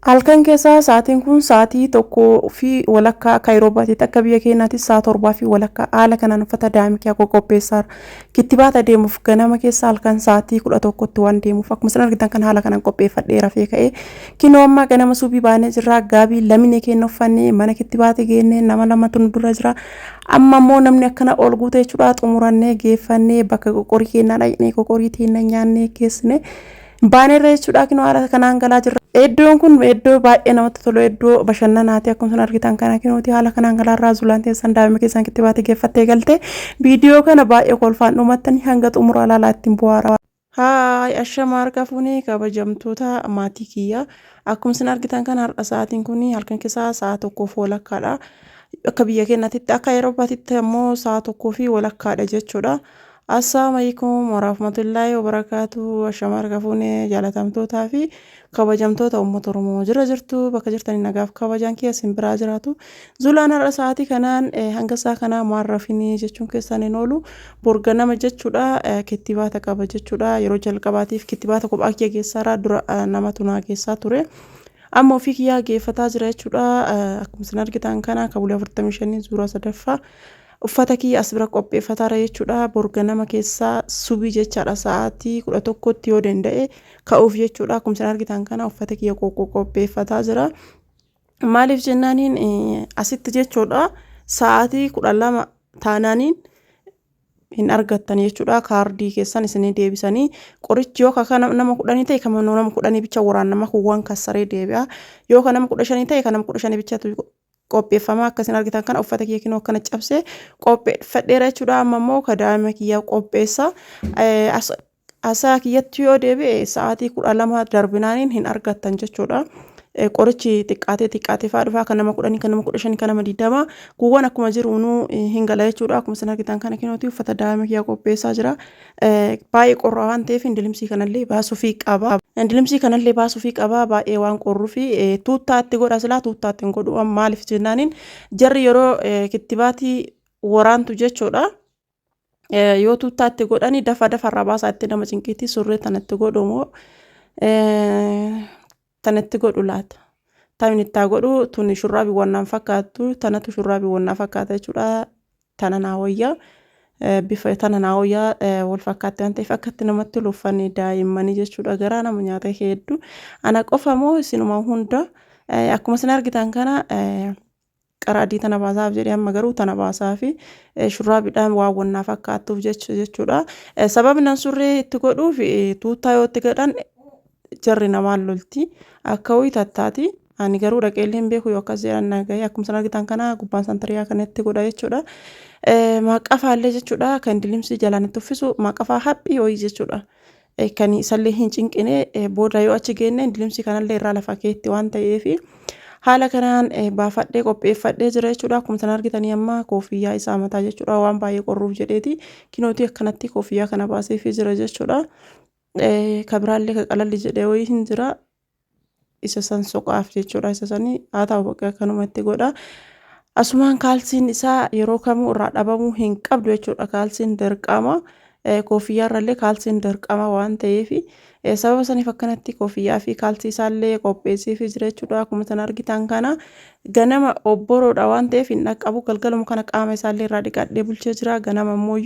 Halkan keessaa sa'aatiin kun sa'aatii 1:30 akka Ayiroobaatiitti, akka biyya keenyaattis sa'a 7:30. Haala kanaan uffata daa'ima kiyyaa qoqopheessaara. Kittibaata deemuuf ganama keessa halkan sa'aatii 11tti waan deemuuf, akkuma isin argitan kan haala kanaan qopheeffadhee rafee ka'ee, kinoo amma ganama suubii baanee jirra. Gaabii lamine keenya uffannee mana kittibaata geennee, nama lamatu nu dura jira. Amma immoo namni akkana ol guute jechuudha. Xumurannee geeffannee bakka qoqorii keenyaa dhaqnee qoqorii teenya nyaannee geessine baaneerra jechuudha. Kinoo haala kanaan galaa jirra. Iddoon kun iddoo baay'ee namatti tolu, iddoo bashannanaati. Akkuma isin argitan kana kinooti haala kanaan galaarraa. Zulaan teessan daa'ima keessan kittibaatti geeffattee galte. Viidiyoo kana baay'ee kolfaan dhumattanii hanga xumura ilaalaa, ittiin bu'aara. Haay, ashama harka fuunee kabajamtoota maatii kiyyaa. Akkuma isin argitan kana har'a sa'aatiin kun halkan keessaa sa'a 1:30dha. Akka biyya keenyaatti, akka Awurooppaatitti ammoo sa'a 1:30dha jechuudha. Assalaamu alaikum warahmatullaahi wabarakaatu. Ashama harka fuunee jaalatamtootaa fi kabajamtoota uummata Oromoo, jira jirtu? Bakka jirtanii nagaaf kabajaan kiyya isin biraa jiraatu. Zulaan har'a sa'aatii kanaan hanga sa'a kanaa maal rafinii jechuun keessan hin oolu. Borga nama jechuudha kittibaata qaba jechuudha. Yeroo jalqabaatiif kittibaata kophaa kiyya geessaaraa, dura namatu naa geessaa ture. Amma ofii kiyyaa geeffataa jira jechuudha. Akkuma isin argitan kana kabulee 45 suuraa sadaffaa. Uffata kiyya as bira qopheeffataara jechuudha. Borga nama keessaa subii jechaadha, sa'aatii 11tti yoo danda'e ka'uuf jechuudha. Akkuma isin argitan kana uffata kiyya qopheeffataa jira. Maaliif jennaaniin asitti jechuudha sa'aatii 12 taanaaniin hin argattan jechuudha. Kaardii keessan isinii deebisanii, qorichi yoo kan nama 10 ta'e kan nama 10 bicha waraannama, kuuwwan kassaree deebi'a. Yoo kan nama 15 ta'e kan nama 15 bichatu qopheeffama. Akkasiin argitan kana uffata kiyya kinoo akkana cabsee qopheeffadheera jechuudha. Amma immoo ka daa'ima kiyya qopheessa. Asaa kiyyatti yoo deebi'e sa'aatii 12 darbinaaniin hin argattan jechuudha. Qorichi xiqqaatee xiqqaatee fa'aa dhufaa, kan nama 10, kan nama 15, kan nama 20, kuuwwan akkuma jiru nuu hin gala jechuudha. Akkuma isin argitan kana kinooti uffata daa'ima kiyya qopheessaa jira. Baay'ee qorraa waan ta'eef indilimsii kanallee baasuufii qaba. Indilimsii kanallee baasuufii qaba, baay'ee waan qorruufi tuuttaa itti godha, silaa tuuttaa itti hin godhu. Maaliif jennaaniin jarri yeroo kittibaatii waraantu jechuudha. Yoo tuuttaa itti godhani dafa dafa irraa baasaa itti nama cinqiitti. Surree tanatti godhu moo tanatti godhu laata? Tamin ittaa godhu tuni shurraabii wannaan fakkaattu, tanatu shurraabii wannaa fakkaata jechuudha. Tana naa wayyaa, bifa tana naa wayyaa, wal fakkaatti waan ta'eef akkatti namatti tolu uffanni daa'immanii jechuudha. Garaa nama nyaata hedduu. Ana qofa moo isinuma hunda? Akkuma isin argitan kana qara adii tana baasaaf jedhee, amma garuu tana baasaa fi shurraabiidhaan waan wannaa fakkaattuuf jechuudha. Sababni an surree itti godhuuf tuuttaa yoo itti godhan jarri namaan lolti. Akka wayii tattaati. Ani garuu dhaqeellee hin beeku, yoo akkas jedhan na gahee. Akkuma isin argitan kana gubbaan santariyaa kana itti godha jechuudha. Maqafaallee jechuudha, kan dilimsii jalaan itti uffisu maqafaa haphii wayii jechuudha. Kan isallee hin cinqine, booda yoo achi geenne dilimsii kanallee irraa lafa keetti waan ta'eef haala kanaan baafadhee qopheeffadhee jira jechuudha. Akkuma isin argitanii amma koofiyyaa isaa mataa jechuudha, waan baay'ee qorruuf jedheeti kinootii akkanatti koofiyyaa kana baaseefii jira jechuudha. Ka biraallee ka qalalli jedhee wayii hin jira. Isa san soqaaf jechuudha, isa sanii haa ta'u, bakka akkanumatti godha. Asumaan kaalsiin isaa yeroo kamuu irraa dhabamuu hin qabdu jechuudha. Kaalsiin dirqama. Koofiyyaa irrallee kaalsiin dirqama waan ta'eef sababa saniif akkanatti koofiyyaa fi kaalsii isaallee qopheesseefii jira jechuudha. Akkuma isin argitan kana ganama obboroodha waan ta'eef hin dhaqqabu. Galgaluma kana qaama isaallee irraa dhiqadhee bulchee jira. Ganama ammoo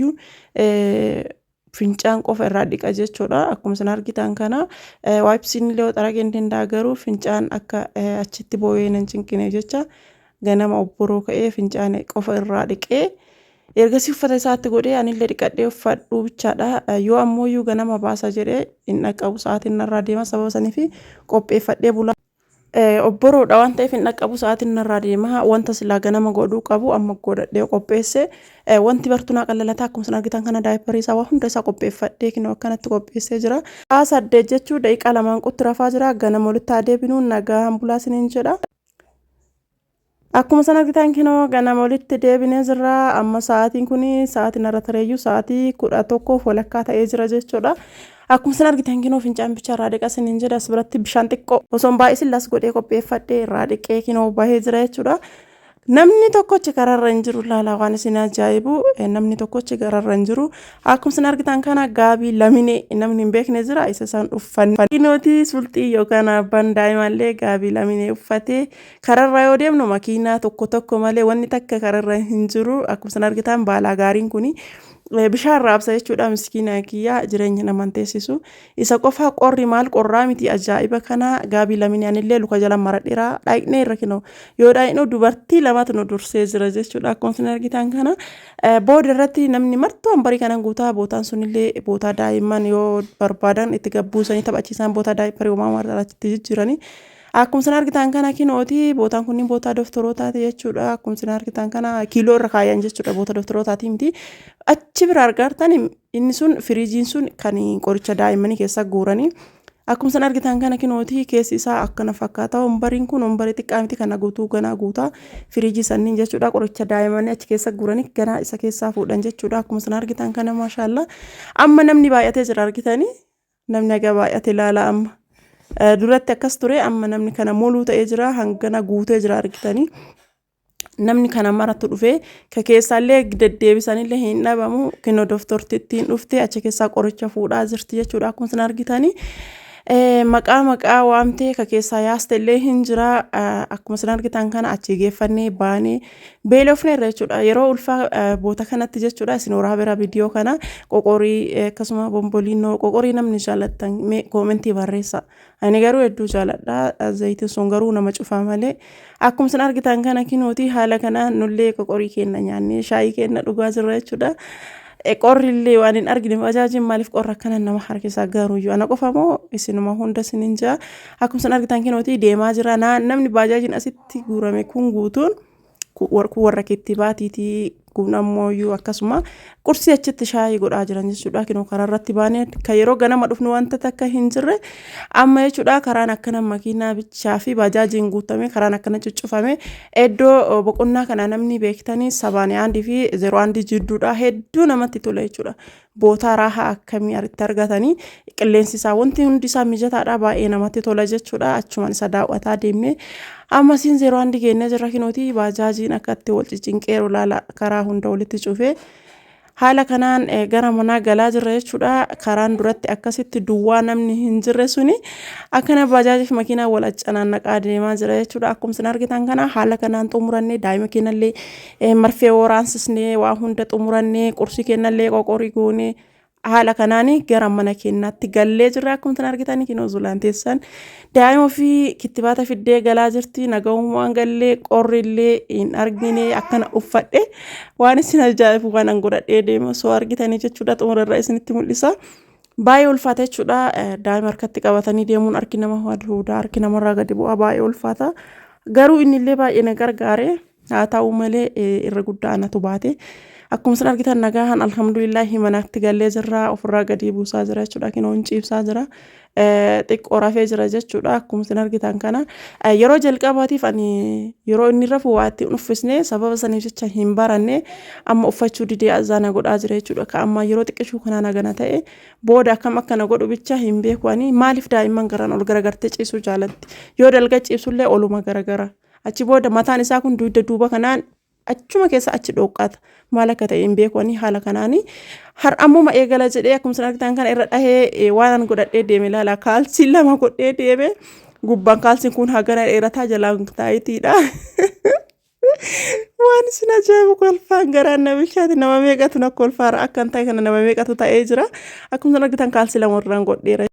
fincaan qofa irraa dhiqa jechuudha. Akkuma isin argitan kana waayipsiin illee xaragee hin danda'a, garuu fincaan akka achitti boo'ee nan cinqine jecha ganama obboroo ka'ee fincaan qofa irraa dhiqee ergasii uffata isaatti godhee anillee dhiqadhee uffadhuu bichaadha. Yoo ammoo ganama baasa jedhee hin dhaqqabu, sa'aatiin narraa deema, sababa saniif qopheeffadhee bula. Obboroodha waan ta'eef hin dhaqqabu, sa'aatiin narraa deema. Wanta silaa ganama godhuu qabu amma godhadhee qopheesse. Wanti bartuu naa qallalataa. Akkuma isin argitan kana daayipparii isaa waa hunda isaa qopheeffadhee kinoo akkanatti qopheessee jira. Sa'a 8 jechuu daqiiqaa lamaan qutti rafaa jira. Ganama walitti haa deebinu, nagaan bulaa isiniin jedha. Akkuma isin argitan kinoo ganama walitti deebinee jirra. Amma sa'aatiin kun sa'aatiin irra tareeyyuu sa'aatii 11:30 ta'ee jira jechuudha. Akkuma isin argitan kinoo fincaan bichaa irraa dhiqa isiniin jedha, as biratti bishaan xiqqoo osoo hin baay'isin las godhee qopheeffadhee irraa dhiqee kinoo bahee jira jechuudha. Namni tokkochi karaarra hin jiru laala waan isin ajaa'ibu namni tokkochi karaarra hin jiru. Akkuma isin argitan kana gaabii laminee namni hin beekne jira isa isaan uffanne. Kinooti sulxii yookaan abbaan daa'imallee gaabii laminee uffatee karaarra yoo deemnu makiinaa tokko tokko malee wanni takka karaarra hin jiru. Akkuma isin argitan baalaa gaariin kuni bishaan raabsa jechuudha miskiina kiyyaa jireenya naman teessisu. Isa qofaa qorri maal qorraa miti ajaa'iba kana gaabii lamini anillee luka jala maradheera dhaaqnee irra kinoo yoo dhaaqnu dubartii lamatu nu dursee jira jechuudha akkuma isin argitan kana booda irratti namni martuu hambarii kanan guutaa bootaan sunillee bootaa daa'imman yoo barbaadan itti gabbuusanii taphachiisan bootaa daa'imman homaa marraa achitti jijjiiranii akkuma isin argitan kana kinooti bootaan kunniin bootaa doftorootaati jechuudha akkuma isin argitan kana kiiloo irra kaayan jechuudha boota doftorootaati miti achi bira argartan Inni sun firiijiin sun kan qoricha daa'immanii keessa guuranii. Akkuma isin argitan kana kinooti keessi isaa akkana fakkaata. Hombariin kun hombarii xiqqaa miti kana guutuu ganaa guutaa firiijii sanniin jechuudha. Qoricha daa'immanii achi keessa guuranii ganaa isa keessaa fuudhan jechuudha. Akkuma isin argitan kana maashaallaa. Amma namni baay'atee jira argitanii. Namni haga baay'ate ilaala amma. Duratti akkas ture amma namni kana moluu ta'ee jira hangana guutee jira argitanii. Namni kana marattu dhufee ka keessaallee deddeebisanillee hin dhabamu kinoo doftortittiin dhufte achi keessaa qoricha fuudhaa jirti jechuudha akkuma isin argitanii. Maqaa maqaa waamtee ka keessaa yaaste illee hin jira akkuma isin argitan kana achi geeffannee baanee beelofneerra jechuudha yeroo ulfaa boota kanatti jechuudha isin waraabera viidiyoo kana qoqorii akkasuma bomboliinoo qoqorii namni jaallattan koomentii barreessa. Ani garuu hedduu jaaladha. Zayitiin sun garuu nama cufaa malee. Akkuma isin argitan kana kinooti haala kanaan nullee qoqorii keenya nyaannee shaayii keenya dhugaa jirra jechuudha. Qorri illee waan hin argine bajaajiin maaliif qorra akkana nama harkisaa garuuyyuu ana qofa moo isinuma hunda isinin jaa. Akkuma isin argitan kinooti deemaa jira. Namni baajaajiin asitti guurame kun guutuun kun warra kittibaatiiti kun ammoo akkasuma qursii achitti shaayii godhaa jiran jechuudha kinoo karaa irratti baanee kan yeroo ganama dhufnu wanta takka hin jirre amma jechuudha karaan akkana makiinaa bichaa fi baajaajiin guutame karaan akkana cuccufame iddoo boqonnaa kana namni beektanii sabaanii aandii fi zeeroo aandii jidduudha hedduu namatti tola jechuudha bootaa raahaa akkamii itti argatanii qilleensi isaa wanti hundi isaa mijataadha baay'ee namatti tola jechuudha achumaan isa daawwataa deemne ammasiin zeeroo handi geennee jirra kinooti baajaajiin akka itti wal ciccinqeeru laala karaa hunda walitti cufee haala kanaan gara manaa galaa jirra jechuudha karaan duratti akkasitti duwwaa namni hin jirre suni akkana baajaajiif makiinaa wal accanaannaqaa deemaa jira jechuudha akkuma isin argitan kana haala kanaan xumurannee daa'ima keenyallee marfee waraansisnee waa hunda xumurannee qursii kennallee qoqorii goonee haala kanaan gara mana keenyaatti gallee jirra akkuma isin argitan kinoo zulaan teessan daa'ima ofii kittibaata fiddee galaa jirti naga'ummaan gallee qorrillee hin argine akkana uffadhe waan isin ajaa'ibu waan an godhadhee deema osoo argitanii jechuudha xumurarra isinitti mul'isa. Baay'ee ulfaata jechuudha daa'ima harkatti qabatanii deemuun harki nama haduudaa harki namarraa gadi bu'a baay'ee ulfaata garuu innillee baay'ee na gargaare. Haa ta'u malee irra guddaa anatu baate. Akkuma isin argitan nagahan alhamdulillahi manatti gallee jirra ofirraa gadi buusaa jira jechuudha kinoo hin ciibsaa jira. Xiqqoo rafee jira jechuudha akkuma isin argitan kana. Yeroo jalqabaatiif ani yeroo inni rafu waa itti hin uffisne sababa saniif jecha hin baranne amma uffachuu didee azaana godhaa jira jechuudha. Ka amma yeroo xiqqishuu kanaa nagana ta'e booda akkam akka na godhu bicha hin beeku ani maaliif daa'imman garaan ol garagartee ciisuu jaalatti yoo dalga ciibsullee oluma garagara. Achi booda mataan isaa kun dugda duuba kanaan achuma keessa achi dhooqqata. Maal akka ta'e hin beeku ani haala kanaani. Har'ammuma eegala jedhee akkuma isin argitan kana irra dhahee waan an godhadhee deeme ilaala. Kaalsii lama godhee deeme. Gubbaan kaalsiin kun hagana dheerataa jalaan taayitiidha. Waan isin ajaa'ibu kolfaan garaan na bilchaate nama meeqatu na kolfaara akka hin ta'e kana nama meeqatu ta'ee jira. Akkuma isin argitan kaalsii lama irraan godheera.